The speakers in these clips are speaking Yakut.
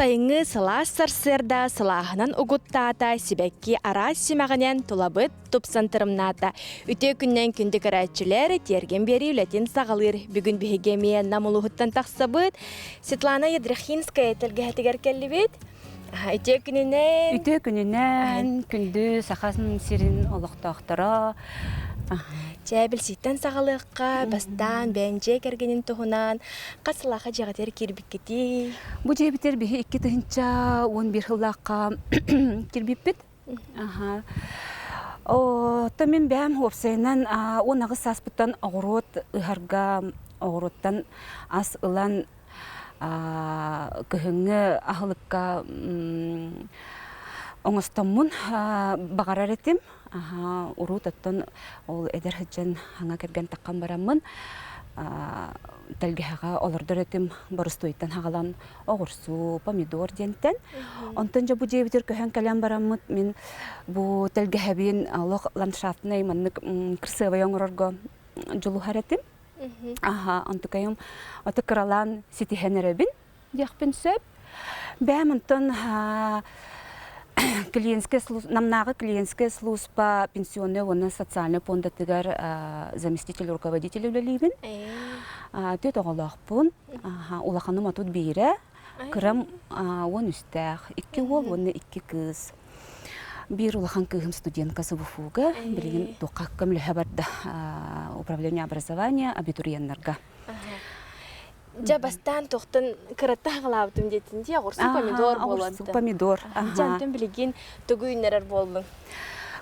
Сайыҥҥы сылаас сарсыарда сылааһынан угуттаата, сибэкки араас симэҕинэн тулабыт тупсан тырымнаата. Үтүө күннэн күндү көрөөччүлэр, тиэргэн биэрии үлэтин саҕалыыр. Бүгүн биһиги эмиэ Нам улууһуттан тахсабыт. Светлана Ядрихинская тэлгэһэтигэр кэллибит. Үтүө күнүнэн! Үтүө күнүнэн, күндү Саха сирин олохтоохторо. Чэ, билсииттэн саҕалыахха, бастаан бэйэҥ дьиэ кэргэнин туһунан хас сылаахха дьиэҕитигэр киирбиккитий? Бу дьиэбитигэр биһи 2011 сыллаахха киирбиппит. Аха. Оттон мин бэйэм уопсайынан 18 сааспыттан оҕуруот ыһарга оҕуруоттан ас ылан кыһыҥҥы аһылыкка оҥостоммун баҕарар этим. Урут оттон ол эдэр сылдьан хаҥа кэргэн таххан бараммын тэлгэһэҕэ олордор этим боростуойтан хаҕалан оҕурсуу, помидор диэнтэн. Онтон дьэ бу дьиэбитигэр көһөн кэлэн бараммыт мин бу тэлгэһэбин олох ландшафтнай маннык красивый оҥорорго дьулуһар этим. Аха, онтукайым ото кыралаан ситиһэн эрэбин диэхпин сөп. Бэйэм онтон клиентская намнааҕы клиентская служба пенсионнай уонна социальнай пуондатыгар заместитель руководитель үлэлиибин. Түөрт оҕолоохпун. Улаханым 31-э, кырам 13-тээх. Икки уол уонна икки кыыс. Биир улахан кыыһым студентка СВФУ-га, билигин туохха көмөлөһө барда управление образования абитуриеннарга. Дьэ бастаан туохтан кыратта хаҕалаабытым диэтин дии оҕурсу помидор буолан. Оҕурсу помидор. Дьэ онтон билигин тугу үүннэрэр буоллуҥ?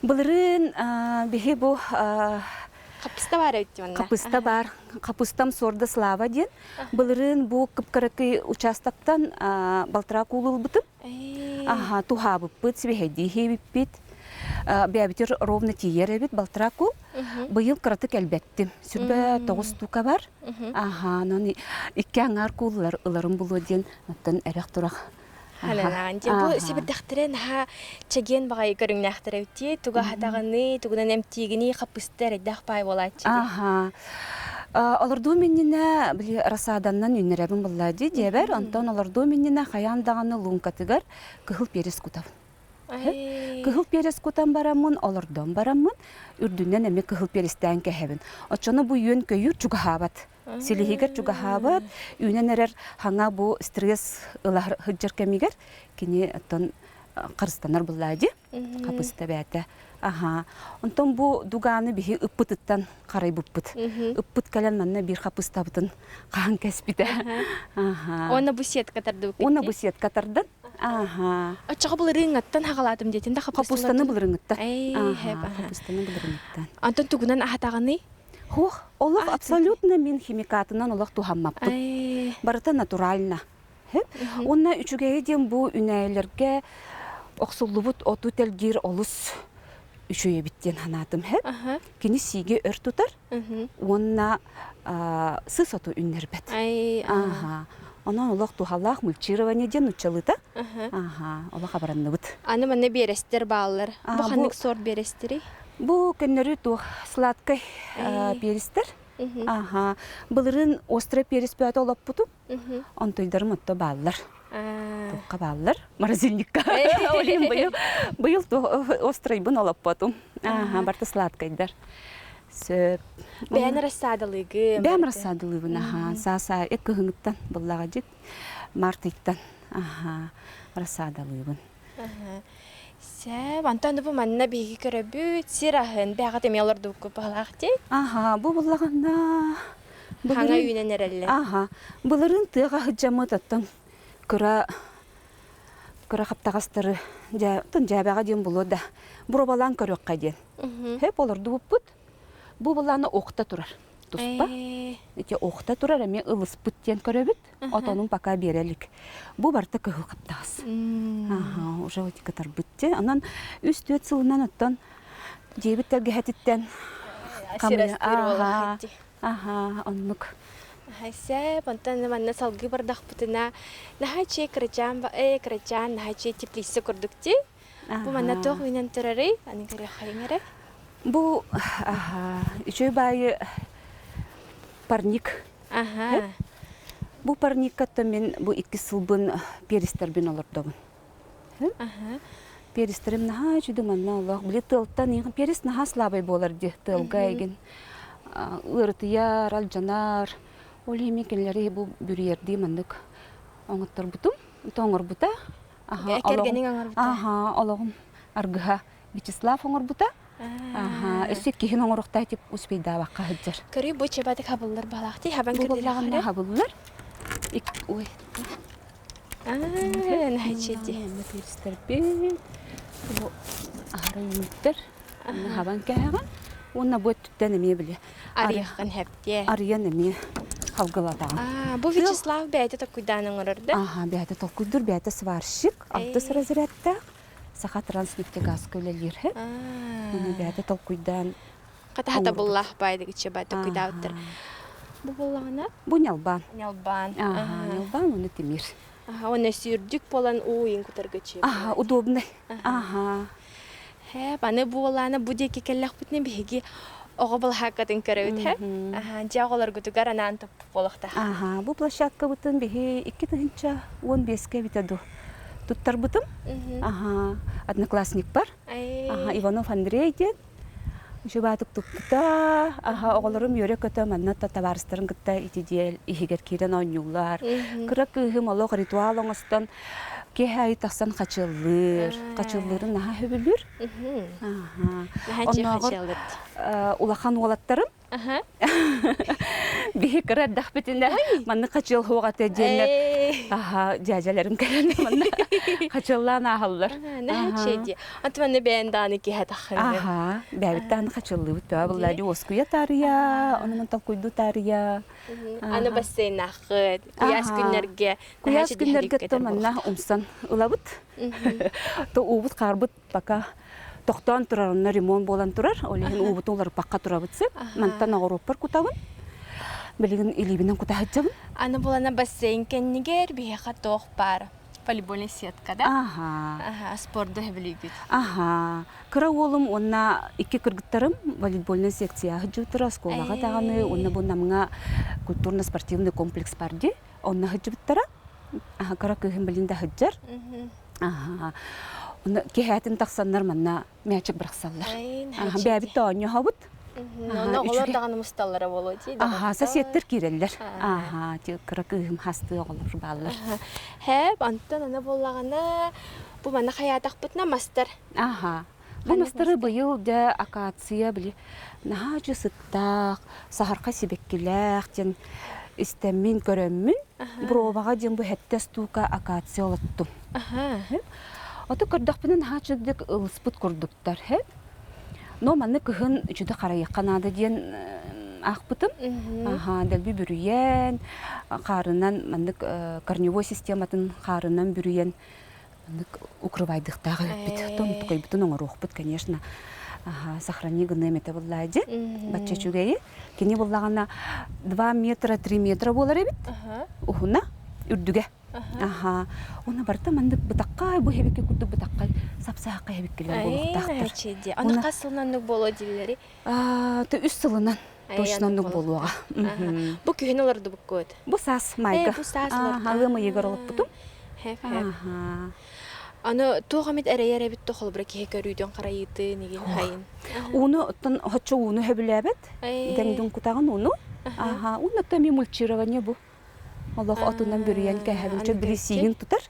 Былырыын биһи бу Хаппыста баар эбит манна. Хапыста баар. Хапыстам сорда Слава диэн. Былырыын бу кып-кыракый участоктан балтараа куул ылбытым. Аха, туһаабыппыт, сибиһэйдии иһиэбиппит. Бэйэбитигэр ровно тиийэр эбит балтараа куул. Быйыл кыратык элбэттим. Сүрбэ 9 штука бар. Аха, онон икки аҥаар куул ыларым булуо диэн оттон эрэх-турах. Халанаан дии. Бу сибирдэхтэрэ наһаа чэгиэн баҕайы көрүҥнээхтэр эбит дии. Туга хатаҕыный, тугунан эмтиигиний, хаппыста эрэйдээх баай буолааччы дии. Аха. Олордуум иннинэ били рассаданнан үүннэрэбин булла дии диэбэр, онтон олордуум иннинэ хайаан даҕаны лууҥкатыгар кыһыл перец кутабын. Кыһыл перец кутан бараммын, олордон бараммын, үрдүнэн эмиэ кыһыл перецтээн кэһэбин. Оччону бу үөн-көйүүр чугаһаабат. Силиһигэр чугаһаабат, үүнэн эрэр хаҥа бу стресс ыла сылдьар кэмигэр кини оттон харыстанар буллаа дии. Хапыста бээтэ. Аха. Онтон бу дугааны биһи ыппытыттан харайбыппыт. Ыппыт кэлэн манна биир хапыстабытын хаһан кэспитэ. Аха. Уонна бу сетка тардыбыккыт Уонна бу сетка тардан. Аха. Оччоҕо былырыыҥҥаттан хаҕалаатым диэтин да Хапустаны былырыҥыттан. Аха, хапустаны былырыҥыттан. Антон тугунан аһатаҕыный? Хуох, олох абсолютно мин химикатынан олох туһаммаппын. Барыта натурально. Уонна үчүгэйи диэн бу үнээлэргэ охсуллубут оту тэлгиир олус үчүгэй эбит диэн санаатым. Кини сииги өр тутар уонна сыс оту үннэрбэт. Онон олох туһалаах мульчирование диэн нуччалыыта. Олох абаранныбыт. Аны манна биэрэстэр бааллар. Бу ханнык сорт биэрэстэрий? Бу көннөрү туох сладкай перестэр. Аха. Былырыын острый перец бөөтө олоппутум. Онтуйдарым отто бааллар. Туохха бааллар? Морозильникка. Олин быйыл быйыл острайбын олоппотум. Аха, барта сладкайдар. Сөп. Бэйэн рассадалыгы. Бэйэм рассадалыыбын, аха. Саа-саа эк кыһыҥыттан буллаҕа дьик. Март ыйттан, аха, рассадалыыбын. Сөп, онтон бу манна биһиги көрөбүт, сир аһын, бэҕэ эмиэ олордубуккут баһылаах дии. Аха, бу буллаҕына Хаҥа үүнэн эрэллэр. Аха, былырыын тыаҕа сылдьаммыт оттон кыра кыра хаптаҕастары дьэ оттон дьээбэҕэ диэн булуо да боруобалаан көрүөххэ диэн. Хөп олордубуппут. Бу былаана охта турар туспа. Ити охта турар эмиэ ылыспыт диэн көрөбүт. Отонун пока биэрэ илик. Бу барыта кыһыл хаптаҕас. Аха, уже вот кытарбыт дьэ. Онон 3-4 сылынан оттон дьиэбит тэлгэһэтиттэн Аха, аха, оннук. Сөп, онтон манна салгыы бардахпытына, наһаа үчүгэй кырачаан, кырачаан, наһаа үчүгэй теплица курдук дии. Бу манна туох үүнэн турарый? Аны көрүөххэйиҥ эрэ. Бу үчүгэй баайы парник. Аха. Бу парниккаттан мин бу икки сылбын перистэрбин олордобун. Перистерим наһаа үчүгэй манна олох. Били тыалтан иһин перис наһаа слабый буолар дии тыалга игин. Ыарытыйар, алдьанар. Ол иһин мин кинилэри бу бүрүйэрдии маннык оҥотторбутум. Оҥорбута. Кэргэниҥ оҥорбута. Аха, олоҕум аргыһа Вячеслав оҥорбута. Аха, өссө киһин оҥоруохтаах тип успейдаабакка сылдьар. Көрүй бу чебатик хабыллар балаахти хабан Бу буоллаҕына хабыллар. Ой. Аа, наһачити. Перистэрбин бу аһара үүнүттэр. Хабан кээһэҕин. Уонна бу өттүттэн эмиэ били Арыйаххын хэптиэ. Арыйан эмиэ халгылатаҕын. Аа, бу Вячеслав бэйэтэ толкуйдаан оҥорор да? Аха, бэйэтэ толкуйдуур, бэйэтэ сварщик, алтыс разрядтаах. Саха Транснефтегазка үлэлиир. Уну бэйэтэ толкуйдаан Хата буллаах баайдыгыччы бай толкуйдаабыттар. Бу буллаҕына? Бу ньалбаан. Ньалбаан. Аха, ньалбаан уну тимир. Аха, уонна сүүрдүк буолан уу иин кутаргычы. Аха, удобный. Аха. Һэ, аны буолаана бу диэки кэллэхпитинэ биһиги оҕо былаһааккатын көрөбүт һэ. Аха, дьэ оҕолоргутугар анаан туппут буолуохтаах. Аха, бу площадкабытын биһи 2015-кэ эбитэ дуу туттарбытым. Аха, одноклассникпар. Аха, Иванов Андрей диэн. Үчүгэйдик туппута. Аха, оҕолорум үөрэ-көтө манна табаарыстарын кытта ити дьиэ иһигэр киирэн оонньууллар. Кыра кыыһым олох ритуал оҥостон киэһэ аайы тахсан хачыаллыыр. Хачыаллыырын наһаа сөбүлүүр. Оннооҕор улахан уолаттарым биһи кыра эрдэхпитинэ маннык хачыал суох этэ диэннэр аха дьээдьэлэрим кэлэн манна хачыаллаан ааһаллар. Наһаа Аты манна бэйэн дааны киһи таххын. Аха, бэйэбит дааны хачыаллыыбыт төһө булла дии уоскуйа таарыйа, онон толкуйдуу таарыйа. Аны бассейнааххыт, куйаас күннэргэ Куйаас күннэргэ то манна умсан ылабыт. То уубут хаарбыт пока тохтоон турар, онно ремонт буолан турар. Ол иһин уубутун уларыппакка турабыт сып. Мантан оҕуруоппар кутабын. Билигин илиибинэн кута сылдьабын. Аны булана бассейн кэннигэр биһиэхэ туох баар? Волейбольный сетка да? Аха. Аха, спорду сөбүлүүгүт. Аха. Кыра уолум уонна икки кыргыттарым волейбольнай секция сылдьыбыттара оскуолаҕа даҕаны уонна бу Намҥа культурно-спортивный комплекс бар дии. Онно сылдьыбыттара. Аха, кыра кыыһым билин да сылдьар. Аха. Онно киэһээтин тахсаннар манна мээчик бырахсаллар. Аха, бэйэбит да оонньоһобут. Онно оҕолор даҕаны мусталлара буолуо дии. Аха, соседтар киирэллэр. Аха, кыра кыыһым хастыы оҕолор бааллар. Хэп, онтон аны буоллаҕына, бу манна хайаатахпытына мастар. Аха. Бу мастары быйыл дьэ акация били наһаа үчүгэй сыттаах, саһархай сибэккилээх диэн истэммин, көрөммүн, броваҕа диэн бу сэттэ стука акация олоттум. Ото көрдөхпүнэ наһаа үчүгэйдик ылыспыт курдуктар. Но манны кыһын үчүгэй харайыахха наада диэн аахпытым. Аха, дэлби бүрүйэн, хаарынан маннык корневой систематын хаарынан бүрүйэн маннык укрывайдыхтаах эбиппит. Тон оҥоруохпут, конечно. Аха, сохрани гыныам этэ буллаа дьи. Бачча үчүгэйи. Кини буллаҕына 2 метра, 3 метра буолар эбит. Уһуна, үрдүгэ. Аха. Уна барыта маннык бытаххай, бу хэбикки курдук бытаххай, сапсааххай хэбиккилэр буолуохтаахтар. Аны хас сылынан буолуо дииллэри? Үс сылынан точно оннук буолуоҕа. Бу күһүн олордубуккут? Бу саас майга. Бу саас олордубут. Ыам ыйыгар олоппутум. Аны туох эмит эрэйэр эбит да холобура киһи көрүүтүн харайыытын игин хайын. Ууну оттон хоччо ууну сөбүлээбэт. Дэҥдун кутаҕын ууну. Аха, уонна оттон эмиэ мульчирование бу. Олох отунан бүрүйэн кээһэбин чө билисиигин тутар.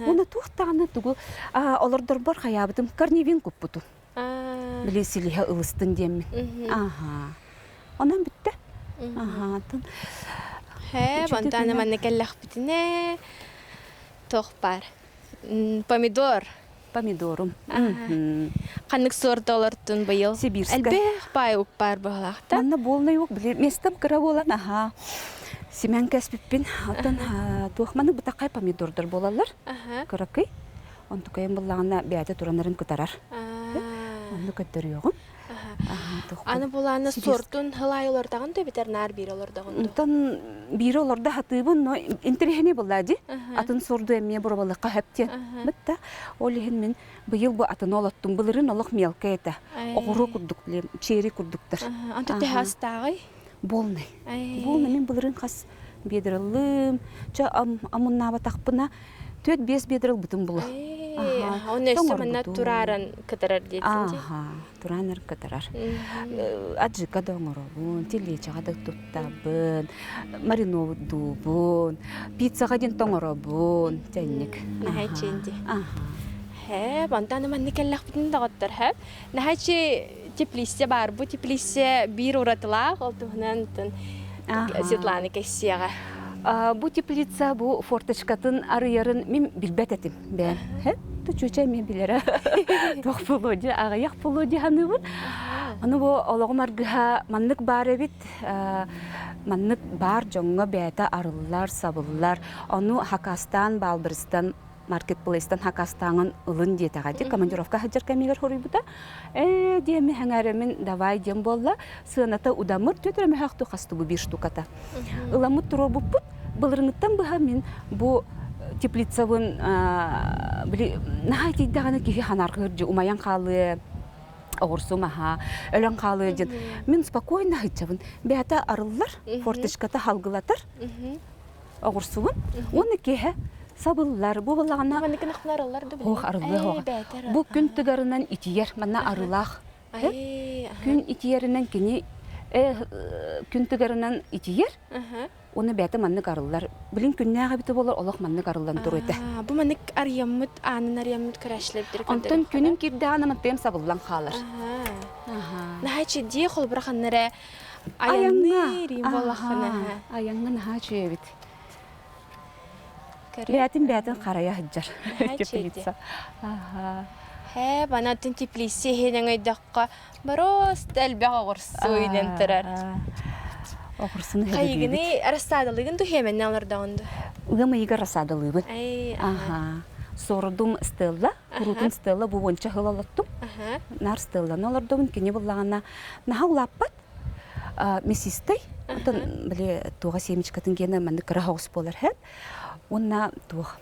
Уонна туох даҕаны тугу олордорбор хайаабытым корневин куппутум. Били силиһэ ылыстын диэммин. Аха. Онон бүттэ. Аха. Ээ, онтон манна кэллэхпитинэ туох баар? Помидор. Помидорум. Ханнык суорда олортун быйыл? Сибирскай. Элбэх баай ук баар быһалаахта. Манна буолнай ук били местом кыра буолан аха. Симэн кэспиппин. Оттон туох маны бытаххай помидордар буолаллар. Кыракый. Онтукайым буллаҕына бэйэтэ туранарын кытарар. Онну көрдөрүөҕүм. Аны булааны сортун хылай олордоҕун да битэр наар биир олордоҕун дуу? Онтон биири олордо хатыыбын, но интэриэһинэй буолла дии. Атын сорду эмиэ буробалыахха сөп диэн. Бытта ол иһин мин быйыл бу атын олоттум. Былырыын олох мелкай этэ. Оҕуруо курдук, черри курдуктар. Онто төһө астааҕый? Полный. Полный мин былырыын хас Бедралым, ча амуннаабатахпына 4-5 бедралбытын була. Оны өссө манна турааран кытарар диэтин Аха, тураанар кытарар. Аджика да оҥоробун, телечаҕа да туттабын, мариновдуубун, пиццаҕа диэн тоҥоробун, тэнник. Наһаа чэнди. Хэ, онтон манна кэллэхпитин доҕоттор, хэ. Наһаа теплице баар. Бу теплице биир уратылаах, ол туһунан Светлана кэссиэҕэ. Бу теплица бу форточкатын арыйарын мин билбэт этим. Бэм. Чуча мен билэрэ. Туох буолуо дии, аҕыйах буолуо дии саныыбын. Аны бу олоҕум аргыһа маннык баар эбит. Маннык баар дьоҥҥо бэйэтэ арыллар, сабыллар. Ону Хакастан, Баалбырыстан маркетплейстан хакастааҥын ылын диэтэҕэ дии командировка сылдьар кэмигэр хоруйбута ээ диэми хэҥээрэмин давай диэн буолла сыаната удамыр түөтүрэ мөһөөхтү хастыбы биир штуката ыламмыт туруорбуппут былырыҥыттан быһа мин бу теплицабын били наһаа итийдэҕинэ киһи ханааргыыр дьи умайан хаалыа оҕурсум аһа өлөн хаалыа диэн мин спокойно сылдьабын бэйэтэ арыллар форточката халгылатар оҕурсубун уонна киэһэ сабыллар бу буоллаҕына ох арыллыа хоҕа бу күн тыгарынан итийэр манна арылаах күн итийэринэн кини күн тыгарынан итийэр уонна бэйэтэ маннык арыллар билин күннээх эбитэ буолар олох маннык арыллан туруо этэ бу маннык арыйаммыт аанын арыйаммыт көрөөччүлэрдэр онтон күнүн киирдэҕинэ мантыйам сабыллан хаалар наһаа чэдии холобура ханна эрэ Айанныыр буоллаххына. Айаҥҥа наһаа үчүгэй эбит. Бээтин бээтин харайа сылдьар теплица. Һээ, банатын теплица иһинэн өйдөххө борост элбэх оҕурсу инэн турар. Оҕурсуну Хайыгыны рассадалыгын туһиэмэнне олордоҕун ду? Ыам ыйыгар рассадалыыбын. Сордум Стелла, куруутун Стелла бу уонча сыл олоттум. Нар Стелланы олордубун, кини буллаҕына наһаа улааппат. Мясистай, оттон били туоҕа семечкатын гиэнэ маннык кыра соҕус буолар һэп. Уонна туох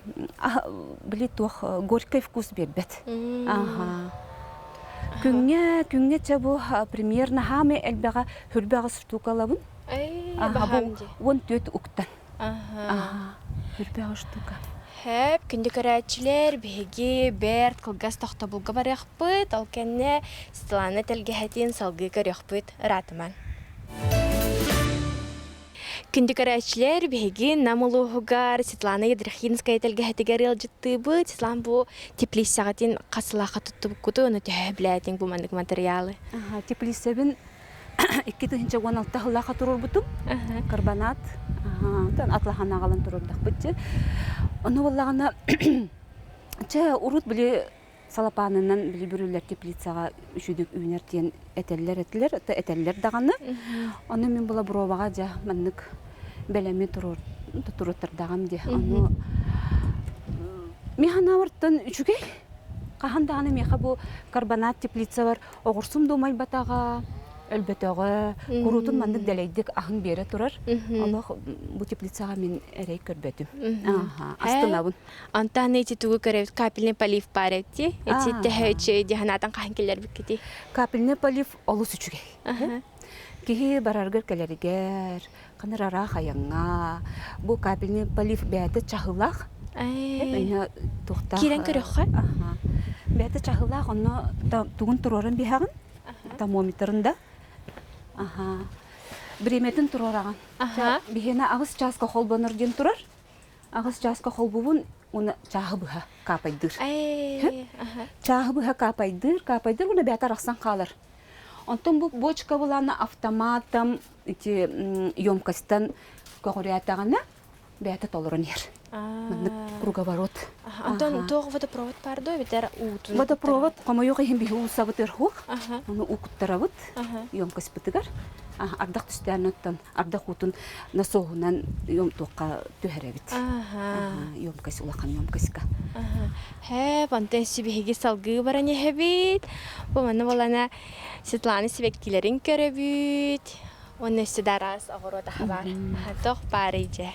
били туох горький вкус биэрбэт. Аха. Күҥҥэ күҥҥэ чэ бу примерно хаамай элбэҕэ хүрбэҕэ штукалабын. Аха бу 14 уктан. Аха. Хүрбэҕэ штука. Хөп, күндү көрөөччүлэр, биһиги бэрт кылгас тохтобулга барыахпыт, ол кэннэ Светлана тэлгэһэтин салгыы көрүөхпүт, ыраатымаҥ. Күндү көрөөччүлэр, биһиги Нам улууһугар Светлана Ядрихинская тэлгэһэтигэр ыалдьыттыыбыт. Светлана бу теплицаҕытын хас сылаахха туттубуккуту, ону төһө сөбүлээтиҥ бу маннык материалы? Теплицабын 2016 сыллаахха туруорбутум. Карбонат. Онтон атлахан аҕалан туруордахпыт дьэ. Ону буоллаҕына чэ урут били салапаанынан били бүрүллэр теплицаҕа үчүдүк үүнэр диэн этэллэр этилэр, этэллэр даҕаны. Ону мин була боруобаҕа дьэ маннык бэлэми туруоттардаҕым дии. Ону мин санаабартан үчүгэй. Хаһан даҕаны миэхэ бу карбонат теплицабар Оҕурсум да умайбатаҕа, өлбөтөҕө, куруутун маннык дэлэйдик аһын биэрэ турар. Олох бу теплицаҕа мин эрэй көрбөтүм. Астынабын. Антон эти тугу көрөбүт капельный полив баар эти. Эти тэһэ дьаһанаатан хаһан киллэрбиккити? Капельный полив олус үчүгэй. Киһи бараргар кэлэригэр, ханар араах айаҥҥа, бу капельный полив бэйэтэ чаһылаах. Туохтаах Киирэн көрөххө. Бэйэтэ чаһылаах, онно тугун туруоран биһэҕин, томометрын да. Аха. Бириэмэтин туруораҕын. Биһиэнэ аҕыс чааска холбонор диэн турар. Аҕыс чааска холбубун уонна чааһы быһа каапайдыыр. Чааһы быһа каапайдыыр, каапайдыыр уонна бэйэтэ арахсан хаалар. Онтон бу бочка былаана автоматом ити емкостьтан көҕүрээтэҕинэ бэйэтэ толорон иһэр. Маннык круговорот. Антон туох водопровод баар дуо эбэтэр уутун? Водопровод хомойуох иһин биһи уулсабыт ырхуох. Ону уу куттарабыт емкостьпытыгар. Ардах түстээн оттон ардах уутун насоһунан туохха түһэрэбит. Емкость улахан емкостька. Һэ, онтон сибиһиги салгыы баран иһэбит. Бу манна буолана Светлана сибэккилэрин көрөбүт. Уонна өссө да араас оҕуруот аһа баар. Туох баарый дьэ?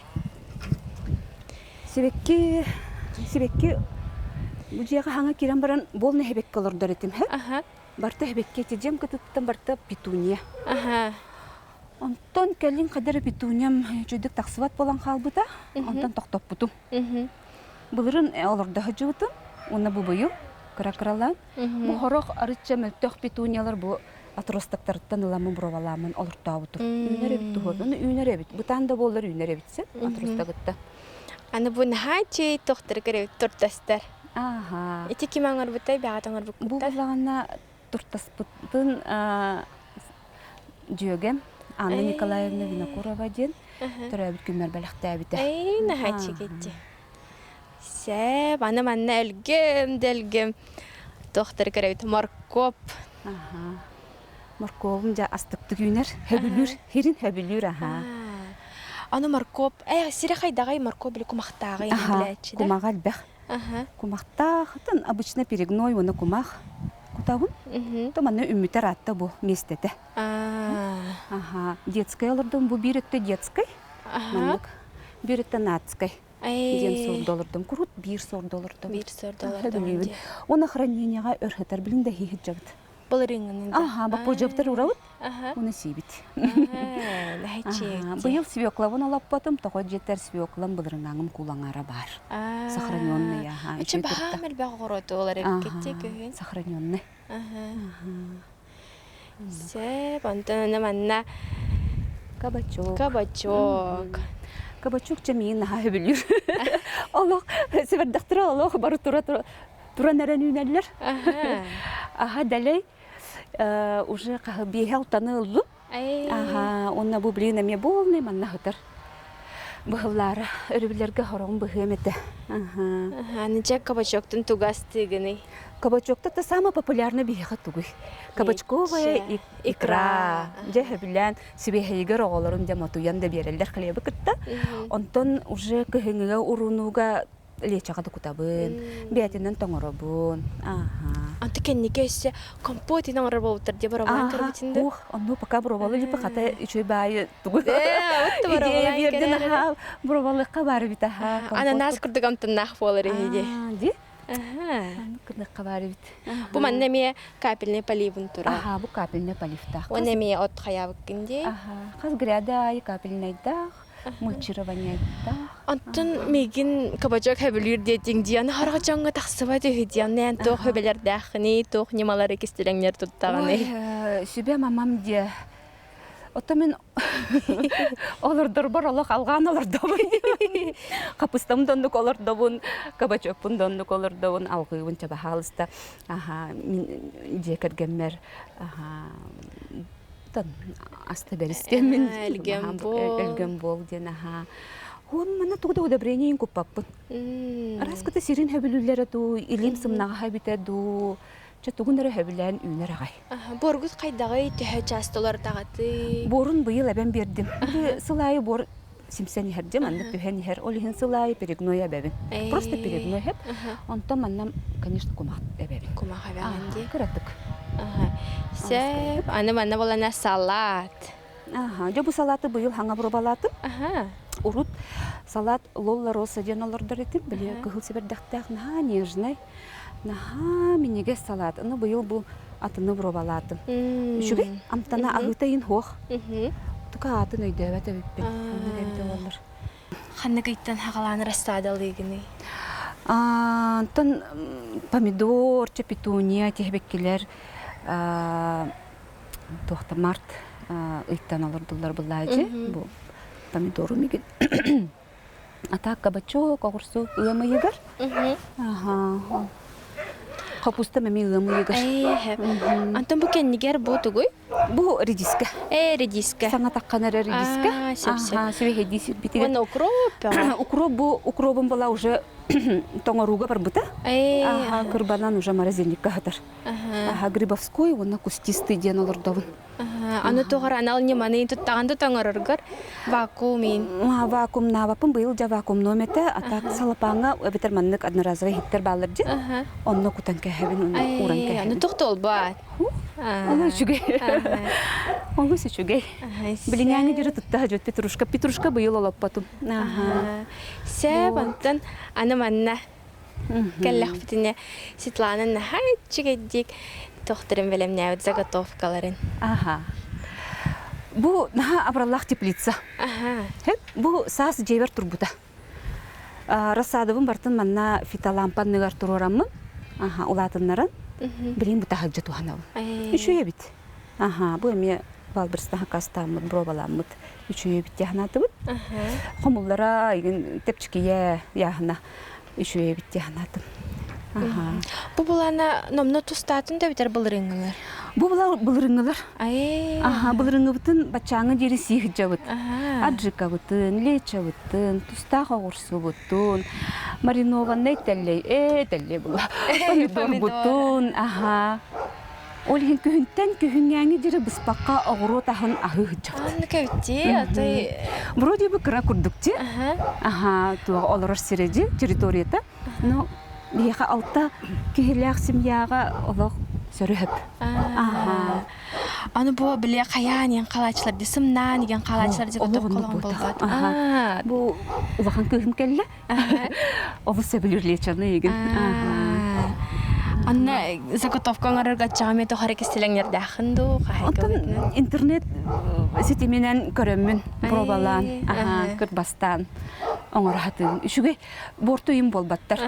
Сибэкки, сибэкки бу дьиэҕэ хаҥа киирэн баран буолна сибэкки олордор этим. Барта сибэкки ити дьиэм кытыттан барта петуния. Онтон кэлин хайдах петуниям үчүгдүк тахсыбат буолан хаалбыта. Онтон тохтоппутум. Былырын олордо сылдьыбытым уонна бу быйыл кыра-кыралаан. Бу хорох арычча мөлтөх петуниялар бу отростактарыттан ыламмын броваламмын олортообутум. Үүнэр эбит туһуот. Ону үүнэр эбит. Бытаан да буоллар үүнэр эбит син отростагытта. Аны бу наһаа чэй тохтор көрөбүт туртастар. Аха. Ити ким оҥорбутай бэҕэт Бу оҥорбуккуттар? буллаҕына туртаспытын дьүөгэм Анна Николаевна Винокурова диэн төрөөбүт күммэр бэлэхтээбитэ. Эй, наһаа үчүгэйди. Сээп, аны манна өлгөм да өлгөм туохтары көрөбүт моркуоп. Аха. Моркуобум дьэ астыктык үүнэр, хөбүлүүр, хирин хөбүлүүр аха. Аны моркуоп, э, сирэ хайдаҕай моркуоп били кумахтааҕый Аха, билээччи да? кумаҕа элбэх. Аха. Кумахтаах, атын обычно перегной уонна кумах кутабын. То манна үммүтэр аатта бу миэстэтэ. Аха, детскай олордум, бу биир өттө детскай, маннык, биир өттө нацкай диэн суорда олордум. Курут биир суорда олордум. Биир суорда олордум. Уонна хранениеҕа өр сытар, билин да иһи сылдьабыт. Былырыыҥҥын да. Аха, боппуодьабытар урабыт, уонна сиибит. Быйыл свеклабын олоппотум, тоҕо дьиэтэр свеклам былырыҥааҥым куулаҥара баар. Сохраненный, аха. Ичи баһаам элбэх оҕуроту олар эбиккитти күһүн. Сохраненный. Сөп, онтон аны манна Кабачок. Кабачок. Кабачок чэ миигин наһаа сөбүлүүр. Олох сибэрдэхтэрэ олох бары тура тура туран эрэн үүнэллэр. Аха дэлэй уже хаһы биэһэ алтаны ыллым. Аха уонна бу блин эмиэ буолнай манна сытар. Быһыллаара өрөбүллэргэ хороҕун быһыам этэ. Аха. Аны дьэ кабачоктун туга астыыгыный? Кабачокта это самое популярное биһиэхэ тугуй? Кабачковая икра. Дьэ сөбүлээн сибиэһэйигэр оҕолорум дьэ мотуйан да биэрэллэр хлебы кытта. Онтон уже кыһыҥҥыга урунууга лечаҕа да кутабын, бэйэтинэн тоҥоробун. Аха. Анты кэнники өссө компот ин оҥорор буолбуттар дии боробулаан көрбүтүн да. Ух, онну пока боробалы липа хата үчүгэй баайы тугу. Идея биэрдин аха, боробалыкка баар эбит аха. Ананас курдук амтаннаах буолар иһи Ди. Кыныкка баар эбит. Бу манна эмиэ капельный поливын тура. Аха, бу капельный поливтаах. Уонна эмиэ от хайаабыккын дии. Аха, хас гряда аайы капельнайдаах, мульчированиайдаах. Онтон миигин кабачок хөбүлүүр диэтиҥ диэн хараҕа дьоҥҥо тахсыбат үһү диэн эн туох хөбөлөрдээххиний, туох ньымалары кистэлэҥнэр туттаҕыный? Ой, сүбэ мамам диэ. Ото мин олордорбор олох алҕаан олордобун. Хапыстам да оннук олордобун, кабачокпун да оннук олордобун, алҕыыбын чэ баһаалыста. Аха, мин дьиэ кэргэммэр аха аста бэристиэммин Өлгөм буол. Өлгөм буол диэн аха. Уон манна тугу да удобрение куппаппын. Араскыта сирин хөбүлүүллэрэ дуу, илиим сымнаҕаһа эбитэ дуу, Чэ, тугун эрэ сөбүлээн үүнэр аҕай. Буоргут хайдаҕый, төһө часто уларытаҕытый? Буорун быйыл эбэн биэрдим. Били сыл аайы буор симсэн иһэр дьэ маннык түһэн иһэр. Ол иһин сыл аайы перегной эбэбин. Просто перегной эб. Онтон манна, конечно, кумах эбэбин. Кумах эбэҕин дии. Кыратык. Сөп. Аны манна буолана салат. Аха. Дьэ бу салаты быйыл хаҥа боруобалаатым. Урут салат Лолла Роса диэн олордор этим. Били кыһыл сибэрдэхтээх наһаа нежный. Наһаа минньигэс салаат. Аны быйыл бу атыны боруобалаатым. Үчүгэй. Амтана аһыыта иһин суох. Тука аатын өйдөөбөт эбиппин. Оннук эбитэ буоллар. Ханнык ыйтан хаҕалаан рассаадалыыгыный? Онтон помидор, петуния тиһибиккилэр туохта март ыйтан олордуллар былаадьы. Бу помидору мигин А так кабачок, оҕурсу ыам ыйыгар. Аха. Хапуста эмиэ ыам ыйыгар. Антон бу кэннигэр бу тугуй? Бу редиска. Э, редиска. Саҥа таххан эрэ редиска. Сөп сөп. Аха, сүбэһэйдии сирбитигэр. Уонна укроп Укроп бу укробум была уже тоҥорууга барбыта. Аха, кырбанан уже морозильникка сытар. Аха, грибовской уонна кустистый диэн олордобун. Аны туох анал ньыманы туттаҕын да тоҥороргор вакуумин. Вакуумнаабаппын быйыл дьэ вакуумнуом этэ. А так салапааҥҥа эбэтэр маннык одноразовый иһиттэр бааллар дьи. Онно кутан кэһэбин, онно ууран кэһэбин. Аны туох туолбат. Олус үчүгэй. Олус үчүгэй. Билиҥээҥи дьөрү тутта сылдьыбыт петрушка. Петрушка быйыл олоппотум. Сөп, онтон аны манна Кэллэхпитинэ Светлана наһаа үчүгэйдик тохторун бэлэмнээбит заготовкаларын. Аха. Бу наһаа абыраллаах теплица. Бу саас дьиэбэр турбута. Рассадабын бартын манна фитолампанныгар туруораммын, улаатыннаран, билин бу таһырдьа туһанабын. Үчүгэй эбит. Аха, бу эмиэ балбырстан хакастааммыт, бробаламмыт үчүгэй эбит диэн санаатыбыт. Хомуллара тэпчикийэ яһына үчүгэй эбит дии санаатым. Бу булана номно тустаатын да бүтэр былырыҥҥылар. Бу былырыҥҥылар. Аха, былырыҥҥыбытын баччааҥҥа диэри сии сылдьабыт. Аджикабытын, лечабытын, тустаах оҕурсубутун, маринованнай тэллэй, ээ тэллэй була. Помидорбутун, аха. Ол иһин күһүнтэн күһүҥҥээҥи диэри быспакка оҕуруот аһын аһыы сылдьабыт. Аннык эбитти, атай Вроде бы кыра курдук дии. Аха, туох олорор сирэ дии, территорията. Но биһиэхэ алта киһилээх семьяҕа олох сөрү-хөп. Аха. Аны бу били хайаан иэн халааччылар ди сымнаан иген халааччылар ди Олох оннук буолбат. Аха. Бу улахан кыыһым кэллэ. Олус сөбүлүүр лечаны игин. Анна заготовка оҥорорго аччаҕа тухары кистэлэҥнэрдээххин дуу Оттон интернет ситиминэн көрөммүн пробалаан, кырбастаан оҥоро сатыыбын. Үчүгэй буорту им буолбаттар.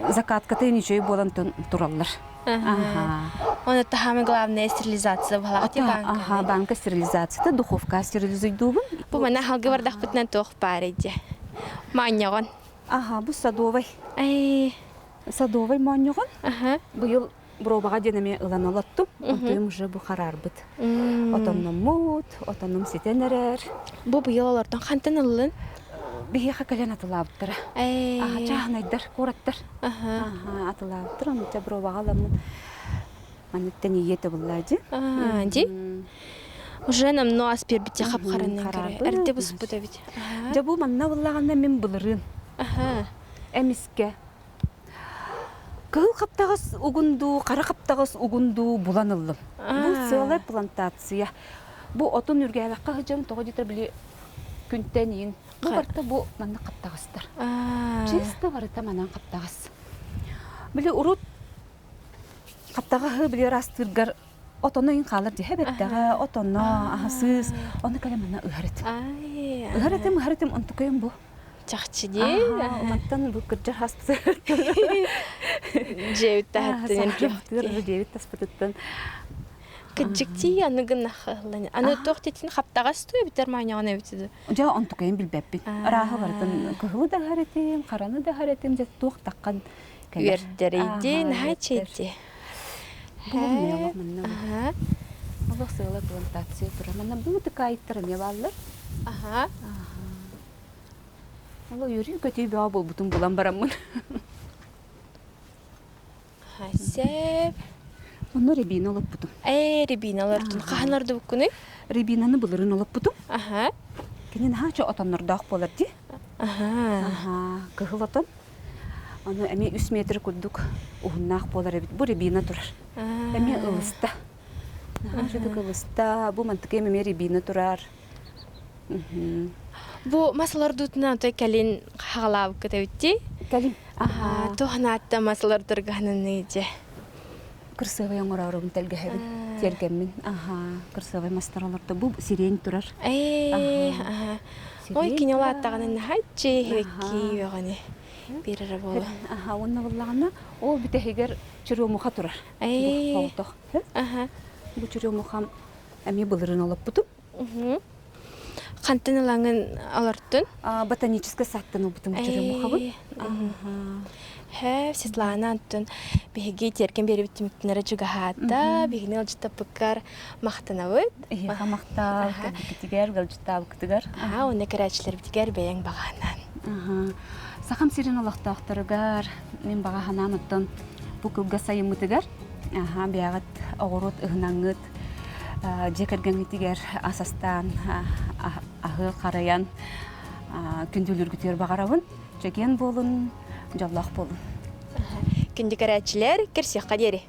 Закатката үчүгэй буолан тураллар. Оны самое главное стерилизация буолаах банка. Аха, банка стерилизацията, духовка стерилизуйдуубун. Бу мана халгы бардахпытынан туох баар иди. Маанньаҕын. Аха, бу садовай. Садовай моонньоҕон. Аха. Быйыл бробаҕа диэн эмиэ ылан олоттум. Онтуйум уже бу хараарбыт. Отонноммут, отонум ситэн эрэр. Бу быйыл олортон хантан ыллын? Биһиэхэ кэлэн атылаабыттара. Аха, чааһынайдар, куораттар. Аха, атылаабыттар, онно бробаҕа ыламмын. Манныктан ийэ табыллаа дьи. Ди. Уже намно ас биэрбитти хап-хараннан көрө. Эрдэ буспут эбит. Дьэ бу манна буллаҕына мин былырыын. Эмискэ Кыһыл хаптаҕас угун дуу, хара хаптаҕас угун дуу булан ыллым. Бу сыалай плантация. Бу отун үргээбэххэ сылдьан тоҕо диэтэр били күнтэн иин. Бу барыта бу манна хаптаҕастар. Чисто барыта манан хаптаҕас. Били урут хаптаҕаһы били ыраастыыргар отоно иин хаалар дьиһэ бэттэҕэ, отоно, аһасыыс, ону кэлэ манна ыһар этим. Ыһар этим, ыһар этим, онтукайым бу. Чахчы дии. Мантан бу кырдьар хаспытыгар Дьиэбит таһыттан дьиэбит таспытыттан Кыдьыктии аны гыннахыллан. Аны туох титин хаптаҕас туу эбитэр мааньаҕын эбит Дьэ онтукайын билбэппин. Арааһы барытын кыһылы да аһар этим, хараны да аһар этим, дьэ туох таххан кэлэр. Үөрдэрийди, наһаа чэйди. Бу олох манна. Олох сыала плантация турар. Манна быытыкаайыттар эмиэ бааллар. Аха. Ол үөрүү-көтүү бөҕө буолбутун булан бараммын. Сөп. Онно рябина олоппутум. Ээ, рябина олортун. Хаһан ордубуккунуй? Рябинаны былырын олоппутум. Аха. Кини наһаа отоннордоох буолар дии. Аха. Аха, кыһыл отон. Аны эмиэ үс метр курдук уһуннаах буолар эбит. Бу рябина турар. Эмиэ ылыста. Наһаа үчүгэй ылыста. Бу мантыкы эмиэ рябина турар. Бу мас олордуутунан отой кэлин хаҕалаабыккыт эбит Кэлин. Аха, туһанаатта мас олордоргаһыныныы дьэ. Кырсыабай оҥороорубун тэлгэһэбин, тиэргэммин. Аха, кырсыабай мастар олордо. Бу сирень турар. Ээ, аха. Ой, кини улааттаҕына наһаа чиэһэкки үөҕэни биэрэрэ буолуо. Аха, уонна буллаҕына ол бүтэһигэр черемуха турар. Ээ. Холтох. Аха. Бу черемухам эмиэ былырын олоппутум. Хантан ылаҥын олортун? Ботаническай садтан ылбытым черемухабын. Һэ, Светлана Антон биһиги тиэргэн биэрибит түмүктэнэрэ чугаһаата. Биһигини ыалдьыттаппыккар махтанабыт. Эһиэхэ махтал, кэлбиккитигэр, ыалдьыттаабыккытыгар. Аха, уонна көрөөччүлэрбитигэр бэйэҥ баҕаанан. Сахам сирин олохтоохторугар мин баҕа санаам оттон бу кылгас сайыммытыгар аха бэйэҕит оҕуруот ыһынаҥҥыт дьиэ кэргэҥҥитигэр ас астаан, аһы харайан күндүлүүргүтүгэр баҕарабын. Чэгиэн буолун, дьоллоох буолун. Күндү көрөөччүлэр, көрсүөххэ диэри.